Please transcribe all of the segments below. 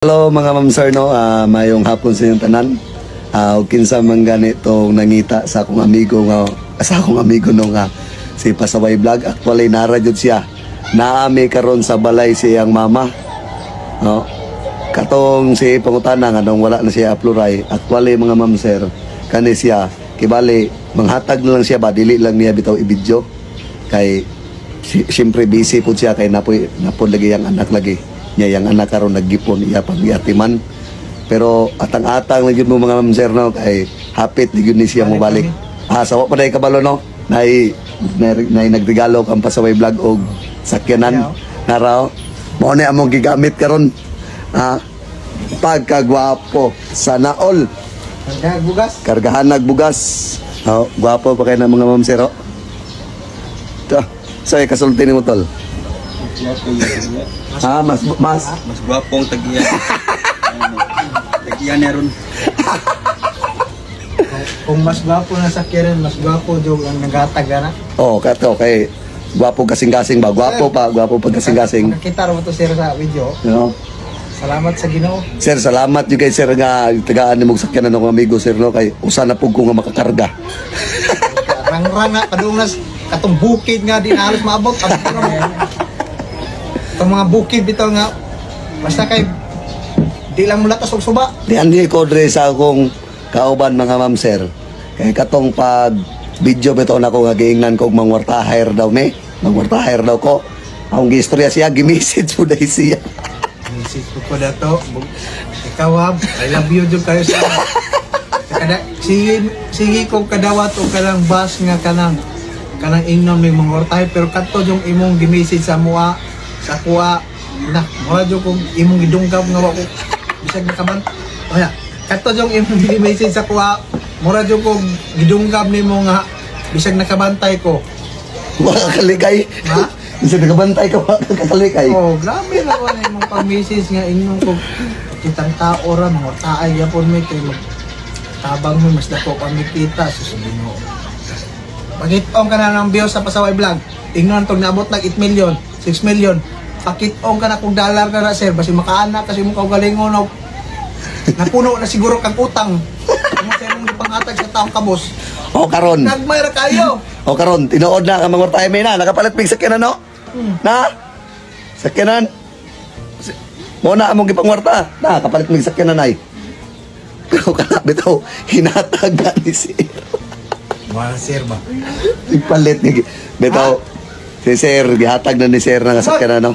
Hello mga ma'am sir, no, mayong hapon sa inyong tanan. Ug kinsa man gani tong nangita sa akong amigo nga sa akong amigo no nga si Pasaway Vlog. Actually, nara jud siya. Naami karon sa balay siyang mama. No. Katong si pangutana nga nung wala na siya upload. Actually, mga ma'am sir, kani siya kibali manghatag na lang siya ba, dili lang niya bitaw i-video kay siyempre busy po siya kay napoy napod lagi ang anak lagi niya, yang anak karon naggipon, iya pang giatiman. Pero atang-atang lang gyud mo, mga ma'am sir, no, kay hapit di gyud ni siya mobalik. Sawa pa dai kabalo, no, nay nay, nay nagregalo kang Pasaway Vlog og sakyanan naraw mao ni among gigamit karon. Pagkagwapo, sana all. Kargahan bugas. Kargahan nagbugas. Oh, gwapo pa kay na, mga ma'am sir, oh. To, so kasulti nimo, tol. Mas mas Mas gwapo ang tagiya. Tagiya na ron. Kung mas gwapo na sakyanan, mas gwapo jud ang nagatag na. Oh, kato kay gwapo kasing-kasing ba? Gwapo pa, gwapo pa kasing-kasing. Nakita ra mo to, sir, sa video. No? Salamat sa Ginoo. Sir, salamat jud kay sir nga tagaan nimo og sakyanan akong amigo, sir, no, kay usa na pug ko nga makakarga. Rang-rang nga kadung nas katong bukid nga di na halos maabot. Abot ra mo. Itong mga bukid bitaw nga basta kay di lang mulatas og suba. Di andi ko dre sa akong kauban, mga ma'am sir. Kay katong pag video bitaw nako nga giingnan ko og mangwarta hire daw me. Mangwarta hire daw ko. Akong giistorya siya, gi-message po dahil siya. Message ko ko dato. Ikaw ha, I love you jud kayo sa kada sige sige ko kadawat og kanang bus nga kanang kanang ingnon may mga ortahe, pero kadto yung imong gi-message sa mua sa kuha na mura jud kog imong gidunggab nga wa ko bisag nakaban oya. Kadto yung imong gi-message sa kuha, mura jud kog gidunggab nimo nga bisag nakabantay ko. Wa kalikay. Ha? Bisa nakabantay ka, wa ka kalikay. Oh, grabe na ko na imong pag-message nga ingnon ko kitang tao ra mga taay yapon mi kay mag tabang mo mas dako pa mi kita sa Ginoo. Pakit-on ka na ng views sa Pasaway Vlog. Ingnon tog naabot nag 8 million, 6 million. Pakit-on ka na kung dollar ka na, sir, basi makaana kasi mo kaugalingon og napuno na siguro kang utang. Mo sa imong gipangatag sa taong kabos. O karon. Nagmay ra kayo. O karon, tinuod na ang mga may na nakapalit mig sakyanan, no? Na? Sakyanan. Mo na among gipangwarta. Na kapalit mig sakyanan ay. Pero kana bitaw hinatag na ni sir. Wala, sir, ba? Ipalit ni bitaw si sir, gihatag na ni sir nga sakyanan, no.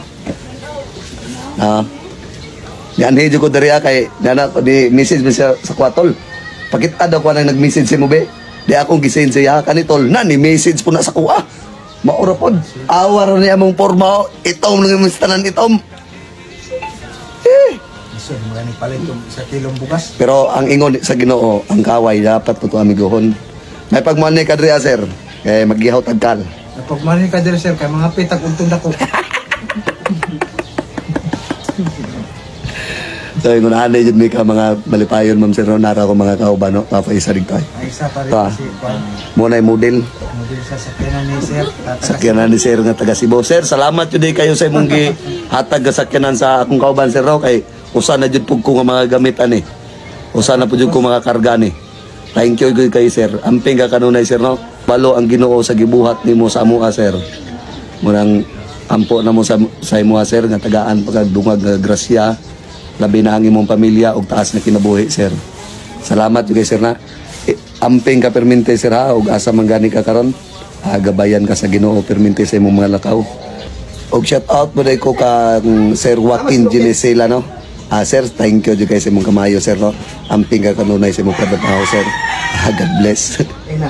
Yan jud ko diri kay nana ko di message mo siya sa kwatol. Pakita daw ko nang nag-message si mo be. Di akong gisend siya kani tol na ni message po na sa kuha. Maura pod. Awa ra ni among porma, oh. Itom lang yung tanan itom. Eh. Sir, mga ni palit yung isa kilong bugas. Pero ang ingon sa Ginoo, ang kaway dapat to amigohon. May pagmuan ka diri, sir. Kay magihaw tagkal. Napagmanin ka diri, sir, kay mga pitag untong dako. So ingon ani jud mi ka mga malipayon, ma'am sir, no, nara ko mga kauban, no. Kapaisa dito ay. Ay, isa pa rin si Juan. Mo na model. Model sa sakyanan ni sir. Sakyanan ni sir nga taga Cebu. Sir, salamat jud kayo sa imong gihatag nga sakyanan sa akong kauban, sir, no, kay usa na jud pug ko nga mga gamit ani. Usa na pud jud ko mga karga ani. Thank you jud kay sir. Amping ka kanunay, sir, no. Balo ang Ginoo sa gibuhat nimo sa amoa, sir. Murang ampo na mo sa imoha, sir, nga tagaan pagkag dungag nga grasya, labi na ang imong pamilya og taas na kinabuhi, sir. Salamat jud kay sir na. Amping ka permente, sir, ha, og asa man gani ka karon. Gabayan ka sa Ginoo permente sa imong mga lakaw. Og shout out mo ko kang Sir Joaquin Ginesela, no. Sir, thank you jud kay sa imong kamayo, sir, no. Amping ka kanunay sa imong trabaho, sir. God bless. Ay na.